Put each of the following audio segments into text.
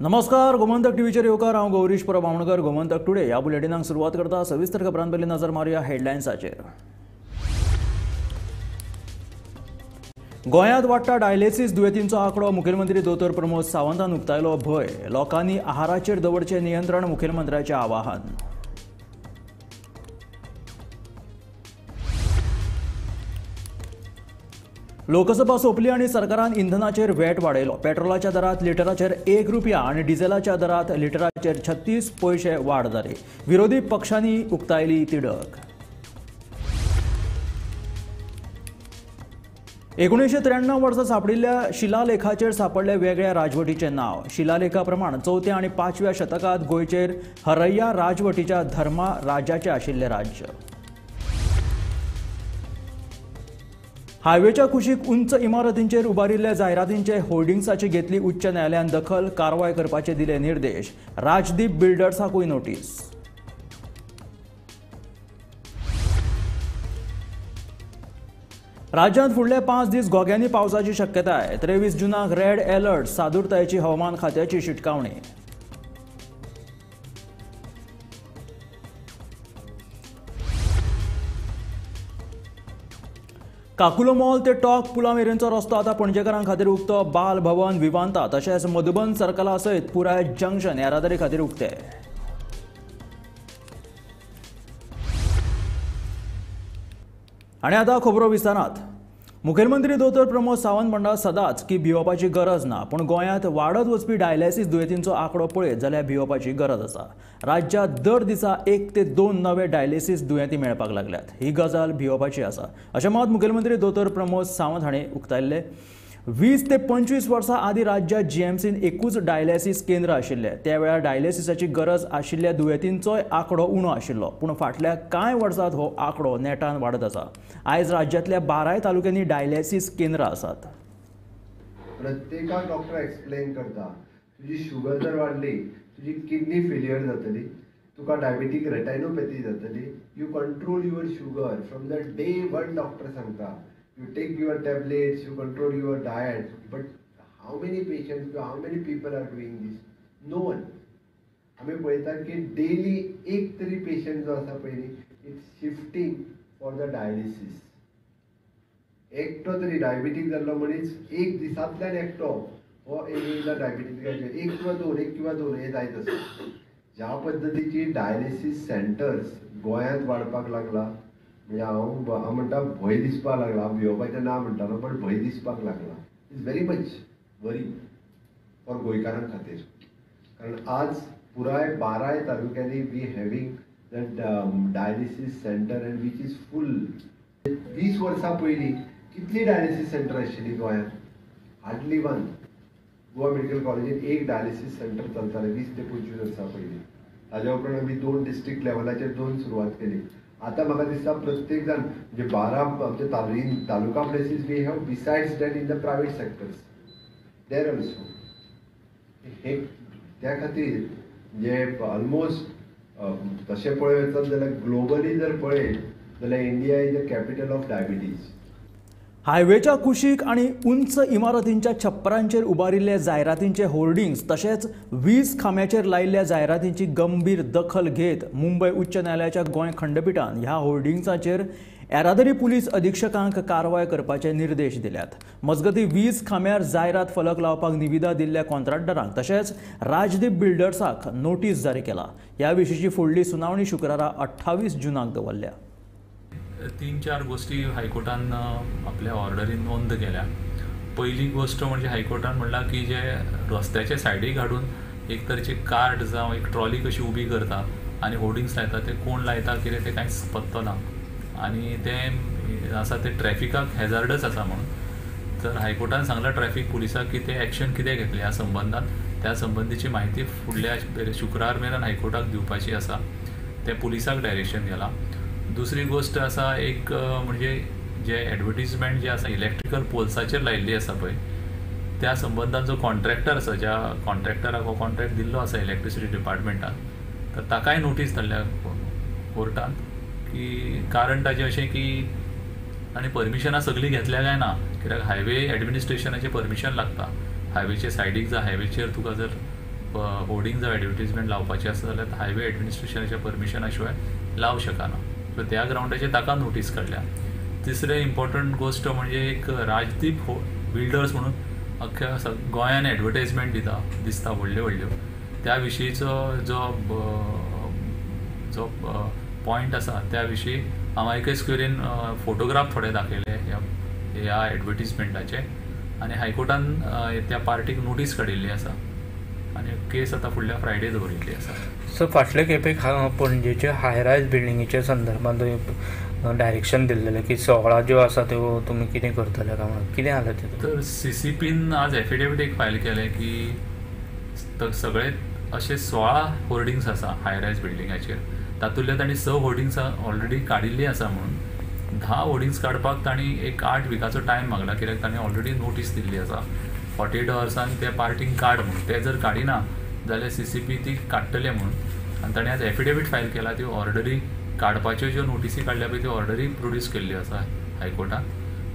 नमस्कार, गोमंतक टीव्हीचेर येवकार. हांव गौरीश परब आमोणकर. गोमंतक टुडे ह्या बुलेटिनाक सुरवात करता. सविस्तर खबरां पयलीं नजर मारुया हेडलायन्साचेर. गोंयांत वाडटा डायलिसीस दुयेंतींचो आंकडो. मुखेलमंत्री दोतोर प्रमोद सावंतान उक्तायलो भंय. लोकांनी आहाराचेर दवरचें नियंत्रण, मुखेलमंत्र्याचें आवाहन. लोकसभा सोंपली आनी सरकारान इंधनाचेर वेट वाडयलो. पेट्रोलाच्या दरात लिटराचेर 1 रुपया आनी डिझेलाच्या दरात लिटराचेर 36 पयशे वाड जाली. विरोधी पक्षांनी उक्तायली तिडक. 1993 वर्सा सांपडिल्ल्या शिलालेखाचेर सांपडले वेगळ्या राजवटीचें नांव. शिलालेखा प्रमाण 4थ्या आनी 5व्या शतकांत गोंयचेर हरय्या राजवटीच्या धर्मा राजाचें आशिल्लें राज्य. हायवेच्या कुशीक उंच इमारतींचेर उबारिल्ल्या जायरातींचे होर्डिंग्साची घेतली उच्च न्यायालयान दखल. कारवाय करपाचे दिले निर्देश. राजदीप बिल्डर्साकूय नोटीस. राज्यांत फुडले 5 दीस घोग्यांनी पावसाची शक्यताय. 23 जूनाक रेड अलर्ट, सादूरतायेची हवामान खात्याची शिटकावणी. काकुलो मॉल ते टॉक पुला मेरेनचो रस्तो आतां पणजेकारां खातीर उक्तो. बाल भवन, विवांता तशेंच मधुबन सर्कला सयत पुराय जंक्शन येरादारी खातीर उक्ते. आनी आतां खबरो विस्तारांत. मुखेलमंत्री दोतोर प्रमोद सावंत म्हणटा सदांच की भियोवपाची गरज ना, पूण गोंयांत वाडत वचपी डायलिसीस दुयेंतींचो आंकडो पळयत जाल्यार भियोवपाची गरज आसा. राज्यांत दर दिसा 1 ते 2 नवे डायलिसीस दुयेंती मेळपाक लागल्यात. ही गजाल भियोवपाची आसा अशें मत मुखेलमंत्री दोतोर प्रमोद सावंत हांणी उक्तायल्लें. 20 ते 25 वर्सां आदीं राज्यांत जीएमसीन एकूच डायलिसीस केंद्र आशिल्लें. त्या वेळार डायलिसिसाची गरज आशिल्ल्या दुयेंतींचोय आंकडो उणो आशिल्लो, पूण फाटल्या कांय वर्सांत हो आंकडो नेटान वाडत आसा. आयज राज्यांतल्या 12 तालुक्यांनी डायलिसीस केंद्रां आसात. प्रत्येकाक डॉक्टर एक्सप्लेन करता, तुजी शुगर जर वाडली तुजी किडनी फेलियर जातली, तुका डायबेटीक रेटायनोपॅथी जातली. You control your sugar from the day one. Doctor सांगता you take your tablets, you control your diet, but how many patients, how many people are doing this? No one. आमी पळयता की daily एक तरी patient जो आसा पळय न्ही, it's shifting for the dialysis. एकटो तरी डायबिटीक जाल्लो मनीस एक दिसांतल्यान एकटो हो एकदा डायबिटीक 1 किंवा 2, 1 किंवा 2 हे जायत आसा. ज्या पद्दतीची डायलिसीस सेंटर्स गोंयांत वाडपाक लागला, म्हणजे हांव म्हणटा भंय दिसपाक लागला. हांव भियोवपाचें ना म्हणटालो, पण भंय दिसपाक लागला. It's very much worry for गोंयकारां खातीर, कारण आज पुराय 12 तालुक्यांनी we having that dialysis centre and which is full. 20 वर्सां पयलीं कितली डायलिसीस सेंटर आशिल्ली गोंयांत? Hardly one. Goa medical कॉलेजीन एक डायलिसीस सेंटर चलतालें 20 ते 25 वर्सां पयलीं. ताज्या उपरांत आमी 2 डिस्ट्रिक्ट लेवलाचेर 2 सुरवात केली. आतां म्हाका दिसता प्रत्येक जाण म्हणजे 12 आमचे taluka places we have, besides that in the private sectors there also. हे त्या खातीर जे ऑलमोस्ट तशें पळयत वचत जाल्यार ग्लोबली जर पळयत जाल्यार India is the capital of diabetes. हायवेच्या कुशीक आनी उंच इमारतींच्या छप्परांचेर उबारिल्ल्या जायरातींचे होर्डिंग्स तशेंच वीज खांब्याचेर लायिल्ल्या जायरातींची गंभीर दखल घेत मुंबय उच्च न्यायालयाच्या गोंय खंडपिठान ह्या होर्डिंग्साचेर येरादारी पुलीस अधिक्षकांक कारवाय करपाचे निर्देश दिल्यात. मजगतीं वीज खांब्यार जायरात फलक लावपाक निविदा दिल्ल्या कॉन्ट्रॅक्टरांक तशेंच राजदीप बिल्डर्साक नोटीस जारी केला. ह्या विशींची फुडली सुनावणी शुक्रारा 28 जूनाक दवरल्या. 3-4 गोष्टी हायकोर्टान आपल्या ऑर्डरीन नोंद केल्या. पहिली गोष्ट म्हणजे हायकोर्टान म्हणलां की जे रस्त्याच्या सायडीक हाडून एक तरेचे कार्ट जावं एक ट्रॉली कशी उबी करता आनी होर्डिंग्स लायता, ते कोण लायता कितें तें कांयच पत्तो ना आनी तें आसा तें ट्रॅफिकाक हॅजार्डच आसा म्हणून. तर हायकोर्टान सांगलां ट्रॅफीक पुलिसाक की ते एक्शन कितें घेतलें ह्या संबंदान, त्या संबंदीची म्हायती फुडल्या शुक्रार मेरेन हायकोर्टाक दिवपाची आसा. तें पुलिसाक डायरेक्शन गेलां. दुसरी गोष्ट आसा एक म्हणजे जे एडवर्टीजमेंट जे आसा इलेक्ट्रिकल पोल्साचेर लायिल्ली आसा पळय, त्या संबंदान जो कॉन्ट्रॅक्टर आसा, ज्या कॉन्ट्रॅक्टराक हो कॉन्ट्रॅक्ट दिल्लो आसा इलेक्ट्रिसिटी डिपार्टमेंटान, तर ताकाय नोटीस धाडल्या कोर्टान की कारण ताजें अशें की आनी परमिशनां सगळीं घेतल्या काय ना, कित्याक हायवे एडमिनिस्ट्रेशनाचें परमिशन लागता. हायवेचे सायडीक जावं हायवेचेर तुका जर होर्डिंग जावं एडवर्टीजमेंट लावपाची आसा जाल्यार हायवे एडमिनिस्ट्रेशनाच्या परमिशना शिवाय लावंक शकना. सो त्या ग्रावंडाचेर ताका नोटीस काडल्या. तिसरें इम्पॉर्टंट गोश्ट म्हणजे एक राजदीप बिल्डर्स म्हणून अख्ख्या गोंयान एडवर्टायजमेंट दिता दिसता व्हडल्यो व्हडल्यो, त्या विशींचो जो जो पॉयंट आसा त्या विशीं अमायकस क्युरीन फोटोग्राफ थोडे दाखयले ह्या एडवर्टीजमेंटाचे आनी हायकोर्टान त्या पार्टीक नोटीस काडिल्ली आसा आनी केस आतां फुडल्या फ्रायडे दवरिल्ली आसा. सो फाटले खेपेक पणजेचे हाय रायज बिल्डिंगेच्या संदर्भात डायरेक्शन दिल्लेलें की 16 ज्यो आसा त्यो तुमी कितें करतले काय म्हणून, कितें जालें तितून? तर सीसीपीन आज एफिडेवीट एक फायल केलें की सगळे अशे 16 होर्डिंग्स आसा हाय रायज बिल्डिंगाचेर, तातूंतले तांणी 6 होर्डिंग्स ऑलरेडी काडिल्ली आसा म्हणून 10 होर्डिंग्स काडपाक तांणी एक 8 विकाचो टायम मागला, कित्याक तांणी ऑलरेडी नोटीस दिल्ली आसा 48 अवर्सान ते पार्टींक काड म्हणून. ते जर काडिना जाल्यार सीसीपी ती काडटले म्हणून आनी तांणी आज एफिडेवीट फायल केला. त्यो ऑर्डरी काडपाच्यो ज्यो नोटिसी काडल्या पळय त्यो ऑर्डरी प्रोड्यूस केल्ल्यो आसा हायकोर्टान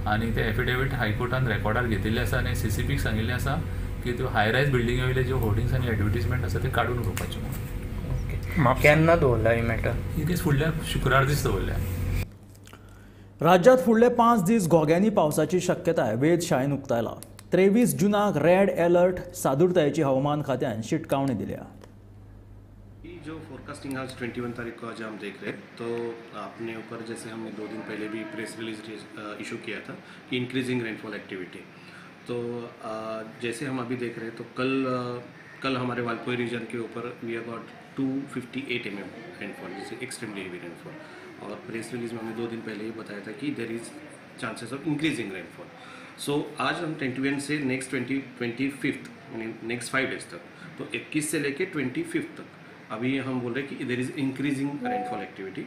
आनी ते एफिडेवीट हायकोर्टान रेकॉर्डार घेतिल्ले आसा आनी सीसीपीक सांगिल्लें आसा की त्यो हाय रायज बिल्डिंगे वयले ज्यो होर्डिंग्स आनी एडवर्टीजमेंट आसा ते काडून उडोवपाच्यो म्हणून. केन्ना दवरला ही मॅटर? ही केस फुडल्या शुक्रार दीस दवरल्या. राज्यात फुडले 5 दीस घोग्यांनी पावसाची शक्यताय वेधशाळेन उक्तायला. 23 जूनाक रेड अलर्ट सादूरतायेची हवामान खात्यान शिटकावणी दिल्या. जो फोरकास्टिंग आज 21 तारीख को आज हम देख रहे हैं, तो अपने ऊपर जैसे हमने 2 दिन पहले भी प्रेस रिलीज इशू किया था कि इंक्रीजिंग रेनफॉल एक्टिविटी, तो जैसे हम अभी देख रहे हैं तो कल हमारे वालपोई रीजन के ऊपर we have got 258 mm rainfall, जैसे एक्सट्रीमली हेवी रेनफॉल. और प्रेस रिलीज में हमने 2 दिन पहले ही बताया था कि there is chances of increasing rainfall. So आज हम 21 से नेक्स्ट 25 यानी नेक्स्ट 5 डेज तक, तो 21 से लेके 25 तक अभी हम बोल रहे हैं कि there is increasing rainfall activity.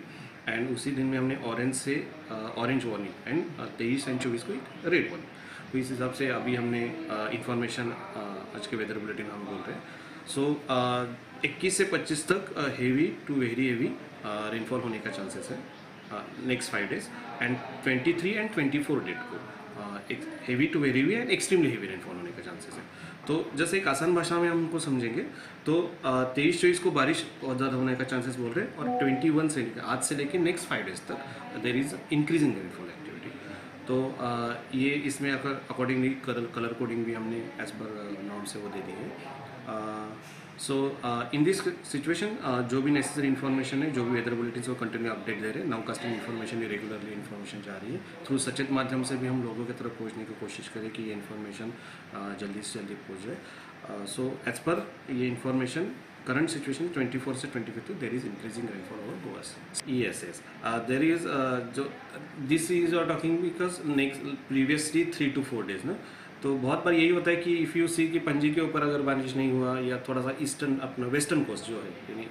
And उसी दिन में हमने orange Se orange warning and 23 and 24 को एक रेड वार्निंग. तो इस हिसाब से अभी हमने इंफॉर्मेशन आज के वेदर बुलेटिन हम बोल रहे हैं. सो 21 से 25 तक heavy to very heavy rainfall होने का चांसेस है next 5 days. And 23 and 24 date को एक heavy to very heavy and extremely heavy rainfall होने का चांसेस है. तो जैसे एक आसान भाषा में हम उनको समझेंगे तो 23-24 को बारिश बहुत ज़्यादा होने का चांसेस बोल रहे हैं, और 21 से आज से लेके next 5 days Tak there is increasing rainfall activity. तो ये इसमें अगर अकॉर्डिंगली कलर कोडिंग भी हमने एज पर नॉर्म से वो दे दी है. सो इन this situation जो भी नेसेसरी इन्फॉर्मेशन है, जो भी वेदर बुलेटिन वो कंटिन्यू अपडेट दे रहे हैं. Now casting information भी रेगुलरली इन्फॉर्मेशन जा रही है. थ्रू सचेत माध्यम से भी हम लोगों की तरफ पहुंचने की कोशिश करें कि ये इन्फॉर्मेशन जल्दी से जल्दी पहुँच जाए. सो एज पर ये information current situation 24 Se 25 there is increasing rainfall over Goa. Yes yes, there is जो this is are talking because next previously 3 to 4 days ना, तो बहुत बार यही होता है कि if you see कि पणजी के ऊपर अगर बारिश नहीं हुआ या थोड़ा सा ईस्टर्न अपना वेस्टर्न कोस्ट जो है यानी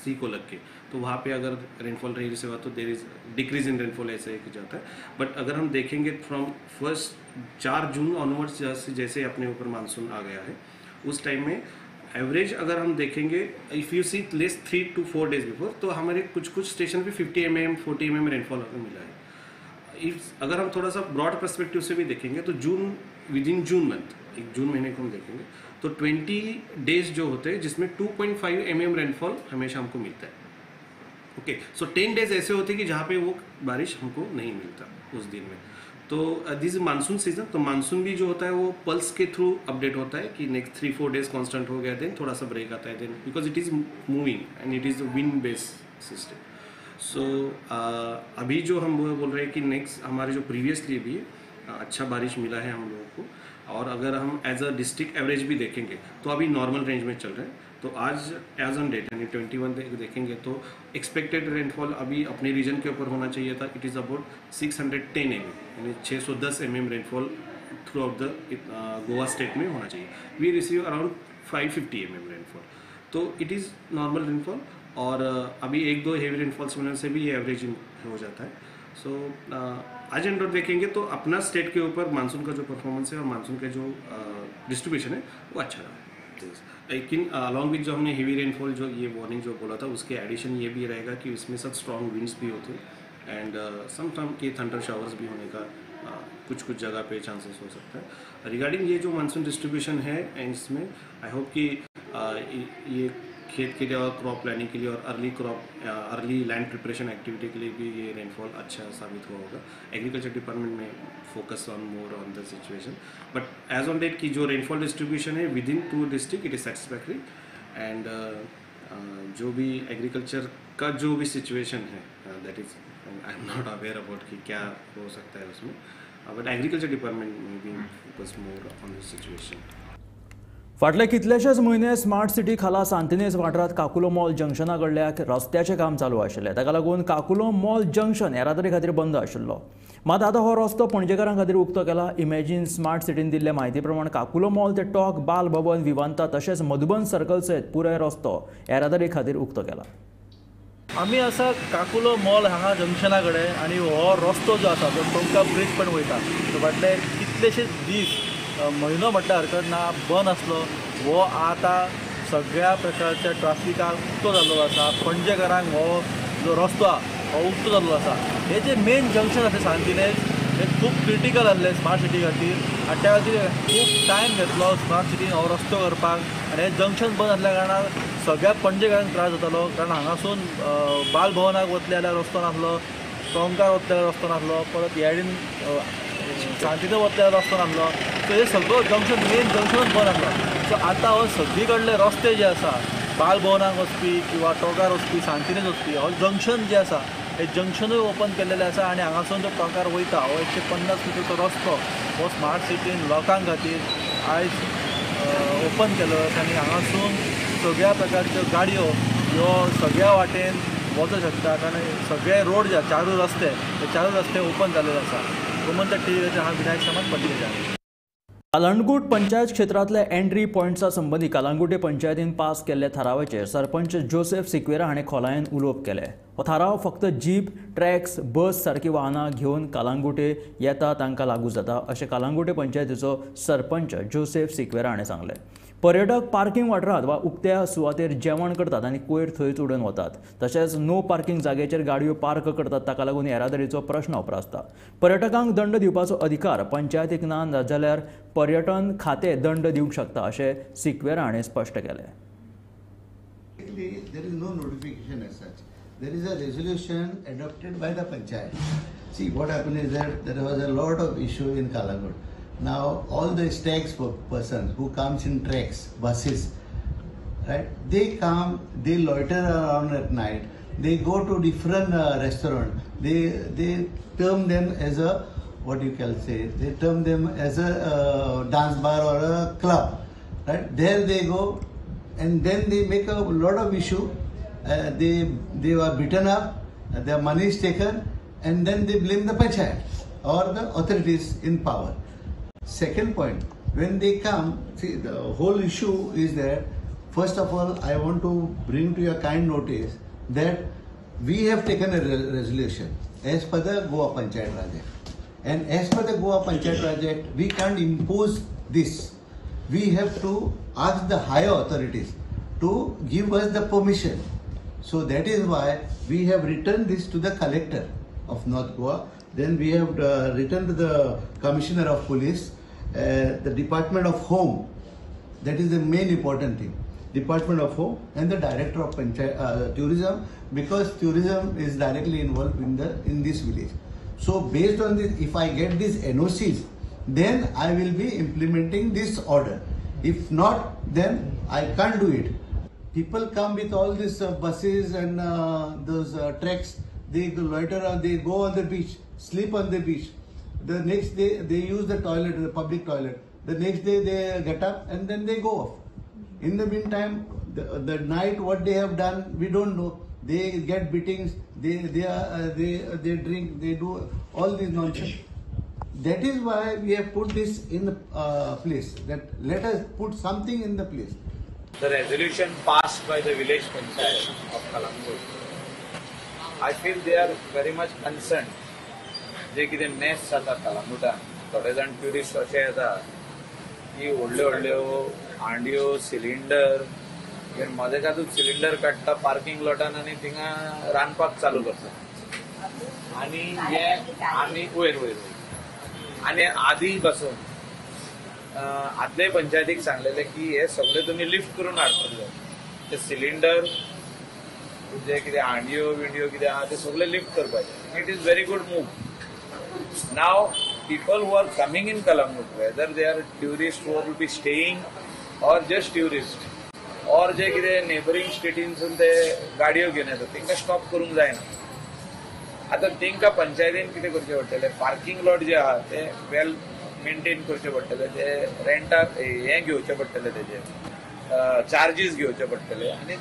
सी को लग के, तो वहाँ पे अगर रेनफॉल रही से हुआ तो there is decrease in rainfall ऐसे एक जाता है. बट अगर हम देखेंगे फ्रॉम फर्स्ट 4 जून ऑनवर्ड्स जैसे जैसे अपने ऊपर मानसून आ गया है उस टाइम में एवरेज अगर हम देखेंगे if you see less 3 to 4 days before, तो हमारे कुछ कुछ station pay 50 mm 40 mm rainfall मिला है. If अगर हम थोड़ा सा ब्रॉड पर्सपेक्टिव से भी देखेंगे तो जून विद इन जून मंथ, एक जून महीने को हम देखेंगे तो 20 डेज जो होते हैं जिसमें 2.5 mm रेनफॉल हमेशा हमको मिलता है. ओके, सो 10 डेज ऐसे होते हैं कि जहाँ पे वो बारिश हमको नहीं मिलता उस दिन में. तो this is monsoon season, तो मानसून भी जो होता है वो पल्स के थ्रू अपडेट होता है कि नेक्स्ट 3-4 डेज कॉन्स्टेंट हो गया, then थोड़ा सा ब्रेक आता है, then because it is moving and it is wind based system. So अभी जो हम बोल रहे हैं कि नेक्स्ट हमारे जो प्रीवियसली भी अच्छा बारिश मिला है हम लोगों को, और अगर हम एज अ डिस्ट्रिक्ट एवरेज भी देखेंगे तो अभी नॉर्मल रेंज में चल रहे हैं. तो आज एज ऑन डेट यानी 21 देखेंगे तो एक्सपेक्टेड रेनफॉल अभी अपने रीजन के ऊपर होना चाहिए था, it is about 610 mm यानी 610 mm rainfall throughout the Goa state में होना चाहिए. We receive around 550 mm rainfall, तो it is normal rainfall. और अभी 1-2 हेवी रेनफॉल्स मिलने से भी ये एवरेज हो जाता है. सो आज एंड डॉट देखेंगे तो अपना स्टेट के ऊपर मानसून का जो परफॉर्मेंस है और मानसून का जो डिस्ट्रीब्यूशन है वो अच्छा रहा है. लेकिन अलॉन्ग विद जो हमने हेवी रेनफॉल जो ये वार्निंग जो बोला था उसके एडिशन ये भी रहेगा कि इसमें सब स्ट्रॉन्ग विंड्स भी होते हैं and sometime K thunder showers भी होने का कुछ कुछ जगह पे चांसेस हो सकता है. रिगार्डिंग ये जो मानसून डिस्ट्रीब्यूशन है एंड इसमें I hope कि ये खेत के लिए और क्रॉप प्लानिंग के लिए और early crop early land preparation activity K लिए भी ये रेनफॉल अच्छा साबित हुआ होगा। एग्रीकल्चर डिपार्टमेंट में focus on more on the situation, but as on date की जो rainfall distribution Hai within 2 district it is satisfactory and जो भी एग्रीकल्चर का जो भी सिचुएशन है that is I am not aware about कि क्या हो सकता है उसमें, बट एग्रीकल्चर डिपार्टमेंट में भी focus more on this situation. फाटले कितलेशेच म्हयने स्मार्ट सिटी खाला सांतिनेज वाठारांत काकुलो मॉल जंक्शना कडल्या रस्त्याचें काम चालू आशिल्लें. ताका लागून काकुलो मॉल जंक्शन येरादारी खातीर बंद आशिल्लो. मात आतां हो रस्तो पणजेकारां खातीर उक्तो केला. इमॅजीन स्मार्ट सिटीन दिल्ले म्हायती प्रमाण काकुलो मॉल ते टॉक, बाल भवन, विवांता तशेंच मधुबन सर्कल सयत पुराय रस्तो येरादारी खातीर उक्तो केला. आमी आसा काकुलो मॉल हांगा जंक्शना कडेन आनी हो रस्तो जो आसा तो टोंका ब्रिज पण वयता. फाटले कितलेशेच दीस म्हयनो म्हटल्यार हरकत ना बंद आसलो. हो आतां सगळ्या प्रकारच्या ट्राफिकाक उक्तो जाल्लो आसा. पणजेकारांक हो जो रस्तो आहा हो उक्तो जाल्लो आसा. हे जे मेन जंक्शन आसा सांतिनेज हे खूब क्रिटिकल आसलें स्मार्ट सिटी खातीर आनी त्या खातीर खूब टायम घेतलो स्मार्ट सिटीन हो रस्तो करपाक. आनी हे जंक्शन बंद आसल्या कारणान सगळ्या पणजेकारांक त्रास जातालो, कारण हांगासून बाल भवनाक वतले जाल्यार रस्तो नासलो, टोंकार वतले जाल्यार रस्तो नासलो, परत यार्डीन सांतिनेज वतले जाल्यार रस्तो नासलो. सो हे सगळो जंक्शन मेन जंक्शनूच बंद आसलो. सो आतां हो सगळी कडले रस्ते जे आसा बाल भवनाक वचपी किंवा टोंकार वचपी, सांतिनेज वचपी, हो जंक्शन जे आसा हे जंक्शनूय ओपन केल्लेलें आसा. आनी हांगासून जो टोंकार वयता हो 150 मिटरचो रस्तो हो स्मार्ट सिटीन लोकां खातीर आयज ओपन केल्लो आसा. आनी हांगासून सगळ्या प्रकारच्यो गाडयो ह्यो सगळ्या वाटेन वचूंक शकता, कारण सगळे रोड जे चारूय रस्ते हे चारूय रस्ते ओपन जाल्ले आसा. गोमंतक टीव्हीचेर हांव विनायक सामंत, पणजेच्यान. कलंगूट पंचायत क्षेत्रांतल्या एंट्री पॉयंट्सा संबंदी कलंगुटे पंचायतीन पास केल्ल्या थारावाचेर सरपंच जोसेफ सिक्वेरा हाणें खोलायेन उलोवप केलें. हो थाराव फक्त जीप, ट्रॅक्स, बस सारकी वाहनां घेवन कलंगुटे येता तांकां लागू जाता अशें कलंगुटे पंचायतीचो सरपंच जोसेफ सिक्वेरा हाणें सांगलें. पर्यटक पार्किंग वाठारांत वा उक्त्या सुवातेर जेवण करतात आनी कोयर थंयच उडोवन वतात. तशेंच नो पार्किंग जाग्याचेर गाडयो पार्क करतात, ताका लागून येरादारीचो प्रश्न उप्रासता. पर्यटकांक दंड दिवपाचो अधिकार पंचायतीक ना जाल्यार पर्यटन खातें दंड दिवंक शकता अशें सिक्वेरा हाणें स्पश्ट केलें. There is no notification as such. There is a resolution adopted by the panchayat. See, what happened is that there was a lot of issue in Calangute. Now all the stacks for persons who comes in tracks, buses, right? They come, they loiter around at night. They go to different restaurant. They term them as a, what you can say, they term them as a dance bar or a club, right? There they go, and then they make a lot of issue. They were beaten up, their money is taken, and then they blame the panchayat or the authorities in power. Second point, when they come, see, the whole issue is that, first of all, I want to bring to your kind notice that we have taken a resolution as per the Goa Panchayat Raj Act. And as per the Goa Panchayat Raj Act, we can't impose this. We have to ask the higher authorities to give us the permission. So that is why we have written this to the collector of North Goa. Then we have written to the Commissioner of Police, the Department of Home, that is the main important thing, Department of Home and the Director of Panchayat, Tourism, because tourism is directly involved in this village. So based on this, if I get these NOCs, then I will be implementing this order. If not, then I can't do it. People come with all these buses and those tracks. They loiter on, they go on the beach, sleep on the beach. The next day they use the toilet, the public toilet. The next day they get up and then they go off. In the meantime, the night what they have done, we don't know. They get beatings, they drink, they do all this nonsense. That is why we have put this in the place, that let us put something in the place. The resolution passed by the village panchayat of Calangute, I feel they are very much concerned. जे कितें mess जाता कलंगुटान, थोडे जाण tourist अशे येता की व्हडल्यो व्हडल्यो हांडयो, cylinder, मदेकातूच cylinder काडटा पार्किंग लॉटान आनी थिंगा रांदपाक चालू करता. आनी हे आमी वयर वयर वयर आनी आदी पासून आदले पंचायतीक सांगलेलें की हे सगळे तुमी लिफ्ट करून हाडपाक जाय, ते सिलिंडर जे कितें हांडयो विंडयो कितें आहा ते सगळे लिफ्ट करपाचे. It is very good move. Now people who are coming in Calangute, whether they are tourist who will be staying or just tourist or जे कितें नेबरींग स्टेटीनसून ते गाडयो घेवन येतात तांकां स्टॉप करूंक जायना. आतां तांकां पंचायतीन कितें करचें पडटलें, पार्किंग लॉट जे आहा ते वेल मेंटेन करचें पडटलें, ते रेंटाक हें घेवचें पडटलें, तेजे चार्जीस घेवचे पडटले आनी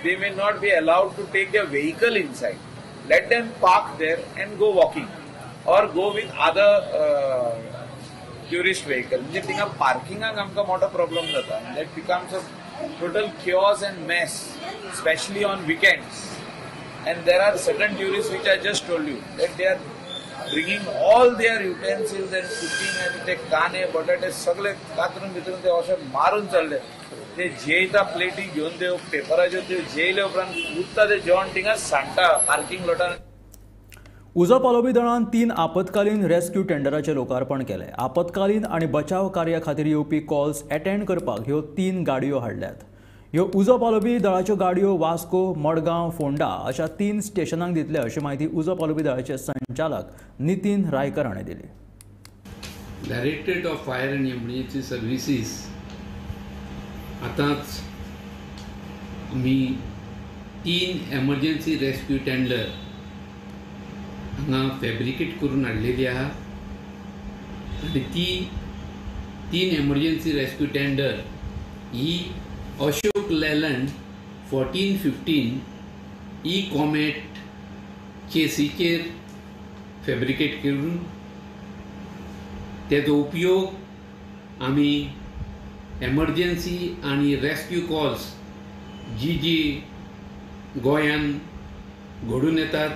they may not be allowed to take their vehicle inside. Let them park there and go walking or go with other tourist vehicle. म्हणजे थिंगा पार्किंगाक आमकां मोठो प्रॉब्लम जाता. That becomes a total chaos and mess, specially on weekends. And there are certain tourist which I just told you that they are bringing all their utensils and cooking आनी ते कांदे बटाटे सगळे कातरून भितरून ते अशे मारून चल्ले. ते जेयता प्लेटी घेवन त्यो पेपराच्यो त्यो जेयले उपरांत उरता ते जेवण थिंगा सांडटा पार्किंग लॉटान. उजो पालोवपी दळान 3 आपत्कालीन रेस्क्यू टेंडराचें लोकार्पण केलें. आपत्कालीन आनी बचाव कार्या खातीर येवपी कॉल्स अटेंड करपाक ह्यो 3 गाडयो हाडल्यात. ह्यो उजो पालोवपी दळाच्यो गाडयो वास्को, मडगांव, फोंडा अशा 3 स्टेशनांक दितले अशी म्हायती उजो पालोवपी दळाचे संचालक नितीन रायकर हाणें दिली. Directorate of fire and emergency services आतांच आमी 3 एमर्जन्सी रेस्क्यू टेंडर हांगा फॅब्रिकेट करून हाडलेली आहा आनी ती 3 एमर्जन्सी रेस्क्यू टेंडर ही Ashok Leyland 1415 E comet चेसीचेर fabricate करून तेजो उपयोग आमी एमर्जन्सी आनी रेस्क्यू कॉल्स जी जी गोंयान घडून येतात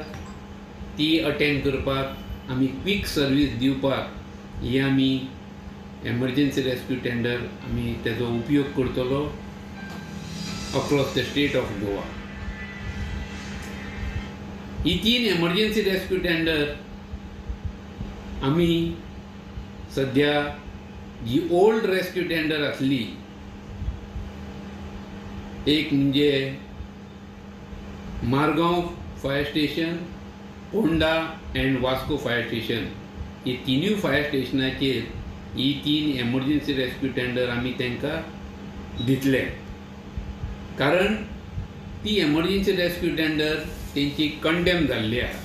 ती अटेंड करपाक आमी क्वीक सर्वीस दिवपाक ही आमी एमर्जन्सी रेस्क्यू टेंडर आमी तेजो उपयोग करतलो across the state of Goa. He 3 emergency rescue tender आमी सद्या जी ओल्ड रेस्क्यू टेंडर आसली, एक म्हणजे Margao fire station, Ponda and Vasco fire station, he 3 fire स्टेशनाचेर ही 3 एमर्जन्सी रेस्क्यू टेंडर आमी तांकां दितले, कारण ती एमर्जन्सी रेस्क्यू टेंडर तेंची कंडेम जाल्ली आसा.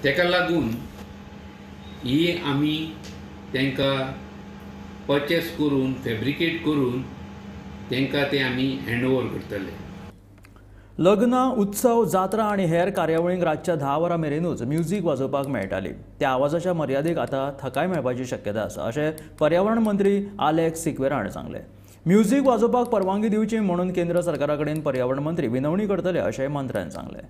तेका लागून ही आमी तांकां पर्चेस करून फॅब्रिकेट करून तांकां ते आमी हँड ओवर करतले. लग्नां, उत्सव, जात्रा आनी हेर कार्यावळींक रातच्या 10 वरां मेरेनूच म्युझीक वाजोवपाक मेळटाली. त्या आवाजाच्या मर्यादेक आतां थकाय मेळपाची शक्यता आसा अशें पर्यावरण मंत्री आलेक्स सिक्वेरा हाणें सांगलें. म्युझीक वाजोवपाक परवानगी दिवची म्हणून केंद्र सरकारा कडेन पर्यावरण मंत्री विनवणी करतले अशें मंत्र्यान सांगलें.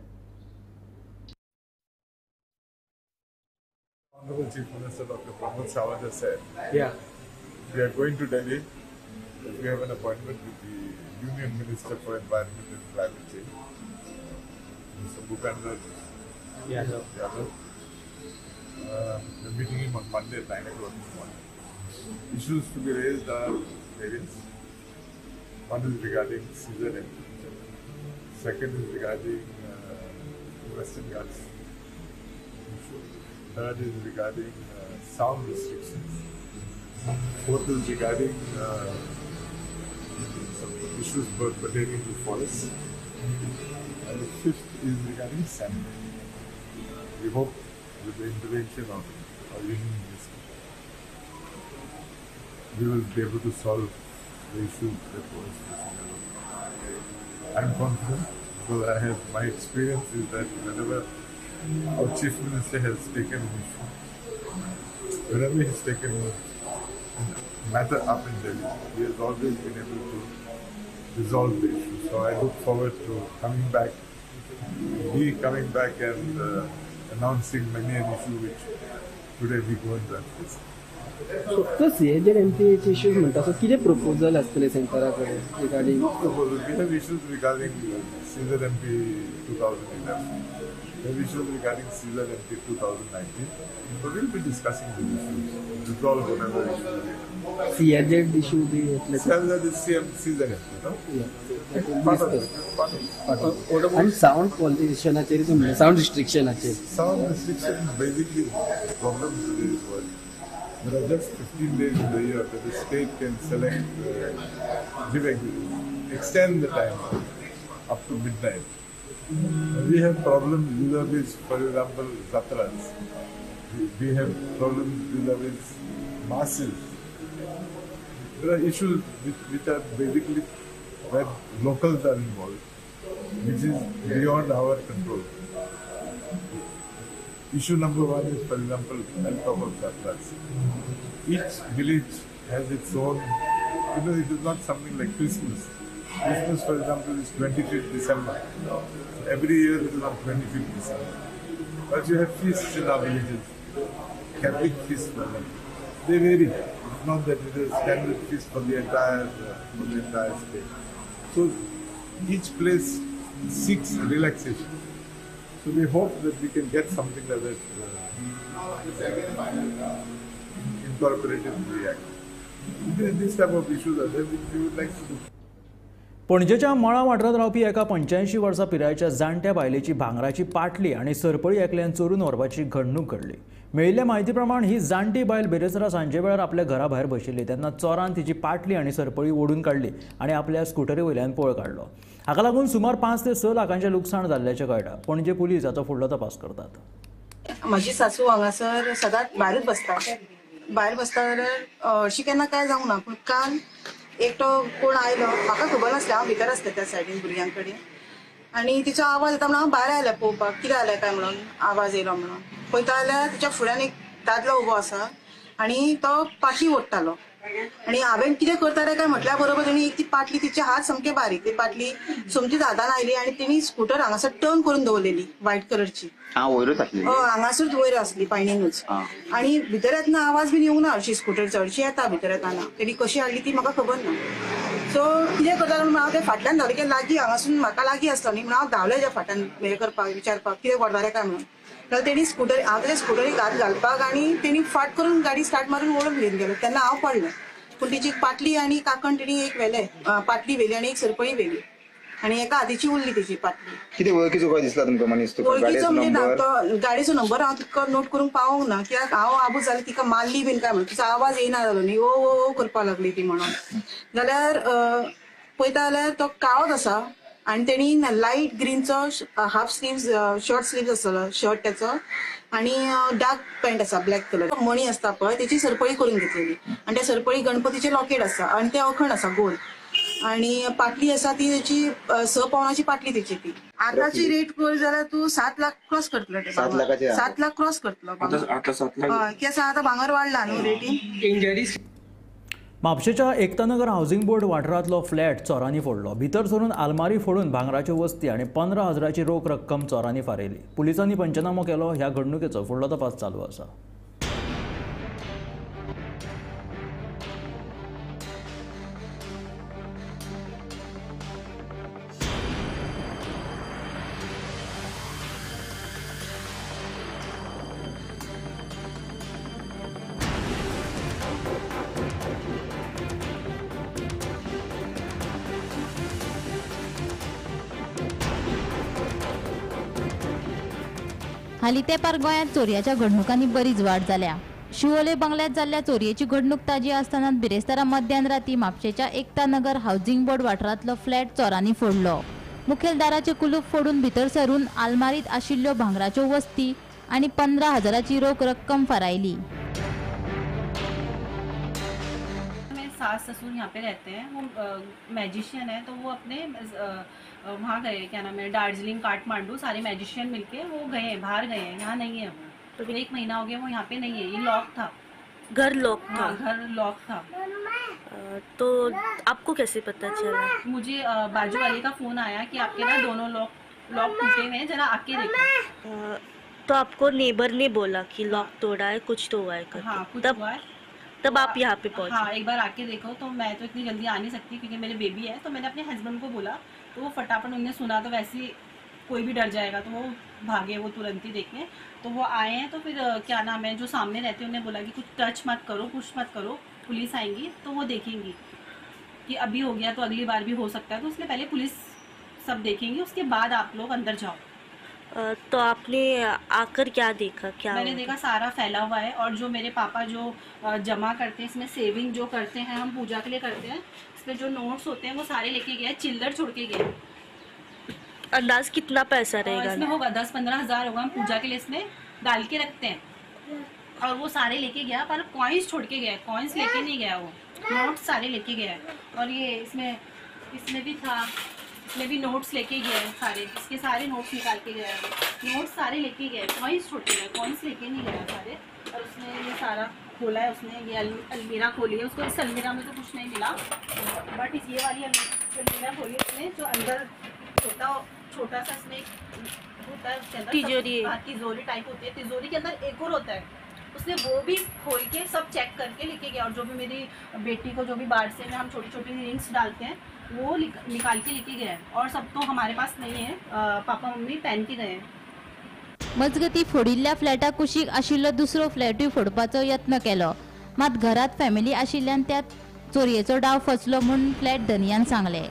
Honorable Chief Minister Dr. Pramod Sawant has said, yeah, we are going to Delhi. We have an appointment with the Union Minister for Environment and Climate Change, Mr. Bhupendra Yadav. We're meeting him on Monday at 9 o'clock in the morning. Issues to be raised are various. One is regarding CZM. Second is regarding Western Ghats issue. Third is regarding sound restrictions. Fourth is regarding some issues pertaining to forests. And the fifth is regarding sand. We hope with the intervention of our union minister, we will be able to solve the issue that was facing. I am confident because I have my experience is that whenever our Chief Minister has taken an issue, whenever he has taken a matter up in Delhi, he has always been able to resolve the issue. So I look forward to coming back, and announcing many an issue which today we go into and face. फक्त सीएचएमपीचे issues म्हणटा, so कितें proposal आसतलें सेंटरा कडेन regarding? We have issues regarding CZMP 2011. We have issues regarding CZMP 2019. So we'll be discussing these issues, resolve whatever issues we have. CRZ issue be येतले. CRZ is CZMP, no? Yeah. Part of it. Part of it. आनी sound पॉल्युशनाचेर तुमी, sound रिस्ट्रिक्शनाचेर. Sound restriction basically problem today is what? There are just 15 days in the year that the state can select, extend the time up to midnight. We have problems vis-a-vis, for example, zatras. We have problems vis-a-vis masses. There are issues which are basically where locals are involved, which is beyond our control. Issue number one is, for example, I'll talk of zatras. Each village has its own, you know, it is not something like Christmas. Christmas, for example, is 25th December. So every year it is on 25th December. But you have feasts in our villages, Catholic feasts, for example. They vary. It's not that it is a standard feast for the entire state. So each place seeks relaxation. So we hope that we can get something like that incorporated in the act. These type of issues are there which we would like to do. पणजेच्या मळा वाठारांत रावपी एका 85 वर्सां पिरायेच्या जाणट्या बायलेची भांगराची पाटली आनी सरपळी एकल्यान चोरून व्हरपाची घडणूक घडली. मेळिल्ले म्हायती प्रमाण ही जाणटी बायल बिरेस्तारा सांजे वेळार आपल्या घरा भायर बशिल्ली तेन्ना चोरान तिची पाटली आनी सरपळी ओडून काडली आनी आपल्या स्कुटरी वयल्यान पळ काडलो. हाका लागून सुमार 5 ते 6 लाखांचें लुकसाण जाल्ल्याचें कळटा. पणजे पुलीस हाचो फुडलो तपास करतात. म्हजी सासू हांगासर सदांच भायरूच बसता. भायर बसता जाल्यार अशी केन्ना कांय जावंक ना, पूण काल एकटो कोण आयलो, म्हाका खबर नासलें, हांव भितर आसलें त्या सायडीन भुरग्यां कडेन आनी तिचो आवाज येता म्हणून हांव भायर आयलें पळोवपाक कितें जालें काय म्हणून, आवाज येयलो म्हणून. पळयता जाल्यार तिच्या फुड्यान एक दादलो उबो आसा आनी तो पाटली ओडटालो आनी हांवें कितें करता रे काय म्हटल्या बरोबर तेणी एक ती पाटली, तिचे हात सामके बारीक, ती पाटली सोमतीच हातान आयली आनी तेणी स्कुटर हांगासर टर्न करून दवरलेली व्हायट कलरची. हांगासर वयर आसली पायणीनूच आनी भितर येतना आवाज बीन येवंक ना, हरशी स्कुटर चडशी येता भितर येतना, तेणी कशी हाडली ती म्हाका खबर ना. सो कितें करता म्हणून हांव ते फाटल्यान धांवलें, कित्याक लागीं हांगासून म्हाका लागीं आसलो न्ही म्हणून हांव धांवलें त्या फाटल्यान हें करपाक, विचारपाक कितें करता रे काय म्हणून. जाल्यार तेणी स्कुटर, हांव त्या स्कुटरीक हात घालपाक आनी तेणी फाट करून गाडी स्टार्ट मारून ओडून घेवन गेलो. तेन्ना हांव पडलें, पूण तिची पाटली आनी कांकण तेणी एक व्हेलें, पाटली व्हेली आनी एक सरपळी व्हेली आनी एका हातीची उरली तिची पाटली. कितें वळखीचो काय दिसला तुमकां मनीस? वळखीचो म्हणजे तो गाडयेचो नंबर हांव तितको नोट करूंक पावोंक ना, कित्याक हांव आबूज जालें, तिका मारली बीन काय म्हणून, तिचो आवाज येयना जालो न्ही, ओ ओ ओ करपाक लागली ती म्हणून. जाल्यार पळयता जाल्यार तो काळोच आसा आनी तेणी लायट ग्रीनचो हाफ स्लीव्स, शॉर्ट स्लीव्स आसतलो शर्ट तेचो आनी डार्क पॅन्ट आसा ब्लॅक कलर, मणी आसता पळय तेची सरपळी करून घेतलेली आनी त्या सरपळी गणपतीचें लॉकेट आसा आनी तें अखण आसा गोल आनी पाटली आसा ती तेची 6 पावणाची पाटली तेची ती. आतांची रेट पळय जाल्यार तूं 7 लाख क्रॉस करतलो, 7 लाख क्रॉस करतलो. कित्याक आतां भांगर वाडला न्हू रेटीन. म्हापशेच्या एकतानगर हावसिंग बोर्ड वाठारांतलो फ्लॅट चोरांनी फोडलो. भितर सरून आलमारी फोडून भांगराच्यो वस्ती आनी 15,000ची रोख रक्कम चोरांनी फारयली. पुलिसांनी पंचनामो केलो. ह्या घडणुकेचो फुडलो तपास चालू आसा. हालीं तेंपार गोंयांत चोरयाच्या घडणुकांनी बरीच वाड जाल्या. शिवोले बंगल्यात जाल्ल्या चोरयेची घडणूक ताजी आसतना बिरेस्तारा मध्यान राती म्हापशेच्या एकता नगर हावसिंग बोर्ड वाठारांतलो फ्लॅट चोरांनी फोडलो. मुखेल दाराचें कुलूप फोडून भितर सरून आलमारीत आशिल्ल्यो भांगराच्यो वस्ती आनी 15,000ची रोख रक्कम फारायली. मेरे सास ससुर यहाँ पे रहते हैं, वो मैजिशियन है, तो वो अपने वहाँ गए, क्या नाम है, दार्जिलिंग काठमांडू, सारे मैजिशियन मिलके वो गए हैं, बाहर गए हैं, यहाँ नहीं है वो। तो फिर 1 महीना हो गया वो यहाँ पे नहीं है। ये लॉक था, घर लॉक था। हाँ, घर लॉक था। तो आपको कैसे पता चला? मुझे बाजू वाले का फोन आया कि आपके ना दोनों लॉक टूटे हुए हैं, जरा आके देखो। तो आपको नेबर ने बोला कि लॉक तोड़ा है, कुछ तो हुआ है? हाँ, कुछ हुआ है। तब आप यहाँ पे पहुँचे? हाँ, एक बार आके देखो। तो मैं तो इतनी जल्दी आ नहीं सकती क्योंकि मेरे बेबी है, तो मैंने अपने हस्बैंड को बोला, तो वो फटाफट उन्होंने सुना तो वैसे ही कोई भी डर जाएगा, तो वो भागे वो तुरंत ही देखने। तो वो आए हैं तो फिर क्या नाम है जो सामने रहते हैं उन्हें बोला कि कुछ टच मत करो, कुछ मत करो, पुलिस आएंगी तो वो देखेंगी कि अभी हो गया तो अगली बार भी हो सकता है, तो उसके पहले पुलिस सब देखेंगी, उसके बाद आप लोग अंदर जाओ। तो आपने आकर क्या देखा? क्या मैंने देखा सारा फैला हुआ है, और जो मेरे पापा जो जमा करते हैं इसमें सेविंग जो करते हैं हम पूजा के लिए करते हैं, इसमें जो नोट्स होते हैं वो सारे लेके गए, चिल्लर छोड़ के गए। अंदाज कितना पैसा रहेगा इसमें? होगा 10-15 हज़ार होगा, हम पूजा के लिए इसमें डाल के रखते हैं, और वो सारे लेके गया, पर कॉइन्स छोड़ के गया, कॉइन्स लेके नहीं गया, वो नोट्स सारे लेके गया। और ये इसमें इसमें भी था, इसमें भी नोट्स लेके गए सारे, इसके सारे नोट्स निकाल के गया, नोट्स सारे लेके गए, कॉइन्स छोड़ के गए, कॉइन्स लेके नहीं गया सारे। और उसने ये सारा खोला है, उसने ये अलमीरा खोली है, उसको इस अलमीरा में तो कुछ नहीं मिला, बट इस ये वाली अलमीरा खोली उसने, जो अंदर छोटा छोटा सा इसमें होता है उसके अंदर तिजोरी, तिजोरी टाइप होती है, तिजोरी के अंदर एक और होता है, उसने वो भी खोल के सब चेक करके लेके गया। और जो भी मेरी बेटी को जो भी बाहर से में हम छोटी छोटी रिंग्स डालते हैं वो निकाल के लेके गए, और सब तो हमारे पास नहीं है, पापा मम्मी पहन के गए हैं। मजगती फोडिल्ल्या फ्लॅटा कुशीक आशिल्लो दुसरो फ्लॅटूय फोडपाचो यत्न केलो, मात घरात फॅमिली आशिल्ल्यान त्या चोरयेचो डाव फसलो म्हूण फ्लॅट धनयान सांगलें।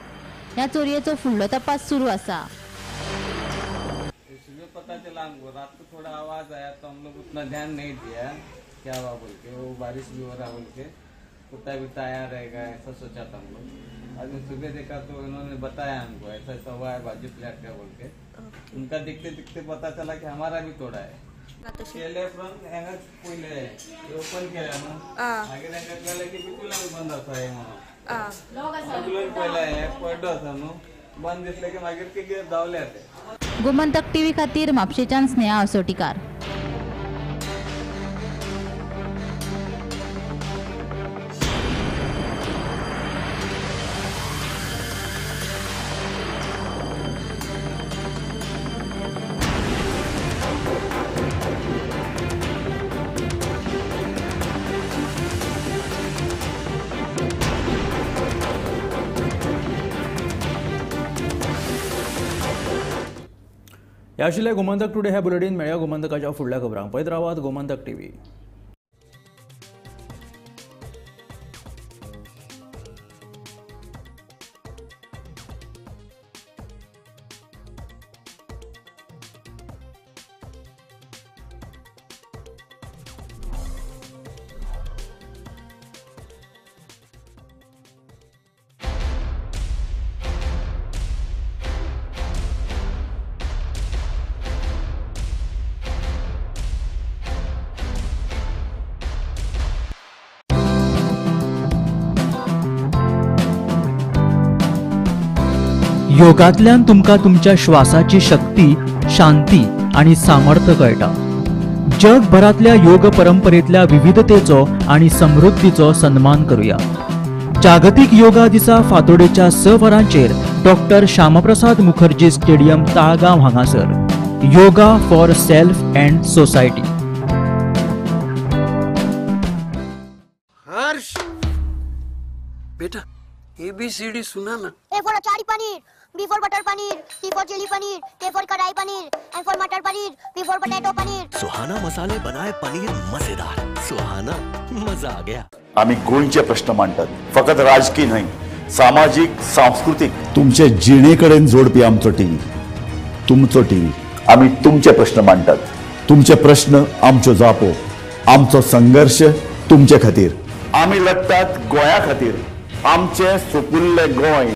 ह्या चोरयेचो फुडलो तपास सुरू आसा। पता चला हमको रात को थोड़ा आवाज आया तो हम लोग उतना ध्यान नहीं दिया, क्या हुआ बोल के, वो बारिश भी हो रहा बोल के, कुत्ता बित्ता आया रहेगा ऐसा सोचा था हम लोग। आज सुबह देखा तो उन्होंने बताया हमको ऐसा ऐसा हुआ है बाजू फ्लैट का बोल के, उनका देखते देखते पता चला कि हमारा भी तोड़ा है। केले फ्रॉम हेंगा पयले ओपन केले न्हू, मागीर तांकां कळ्ळें की बिकूल बंद आसा हें म्हणून, पयले हे पड्डो आसा न्हू बंद दिसले की मागीर ते धांवले ते। गोमंतक टीव्ही खातीर म्हापशेच्यान स्नेहा असोटीकार। ह्या आशिल्लें गोमंतक टुडे ह्या बुलेटीन. मेळया गोमंतकाच्या फुडल्या खबरांक. पळयत रावात गोमंतक टीव्ही. योगांतल्यान तुमकां तुमच्या श्वासाची शक्ती, शांती आनी सामर्थ्य कळटा. जगभरांतल्या योग परंपरेंतल्या विविधतेचो आनी समृद्धीचो सन्मान करुया. जागतीक योगा दिसा फातोडेच्या 6 वरांचेर डॉक्टर श्यामप्रसाद मुखर्जी स्टेडियम ताळगांव हांगासर yoga for self and society. Harsh बेटा ABCD सुना ना. A for achari paneer, B for butter paneer, C for chilli paneer, K for kadai paneer, M for matar paneer, P for potato paneer. Suhana मसाले बनाए पनीर मजेदार. सुहाना मजा आ गया. आम्ही गोंयचे प्रश्न मांडतात, फकत राजकीय न्हय, सामाजीक, सांस्कृतिक, तुमचे जिणेकडेन जोडपी आमचो टीव्ही, तुमचो टीव्ही. आम्ही तुमचे प्रश्न मांडतात, तुमचे प्रश्न आमच्यो जापो, आमचो संघर्ष तुमचे खातीर. आम्ही लढतात गोंया खातीर, आमचे सुपुल्ले गोंय.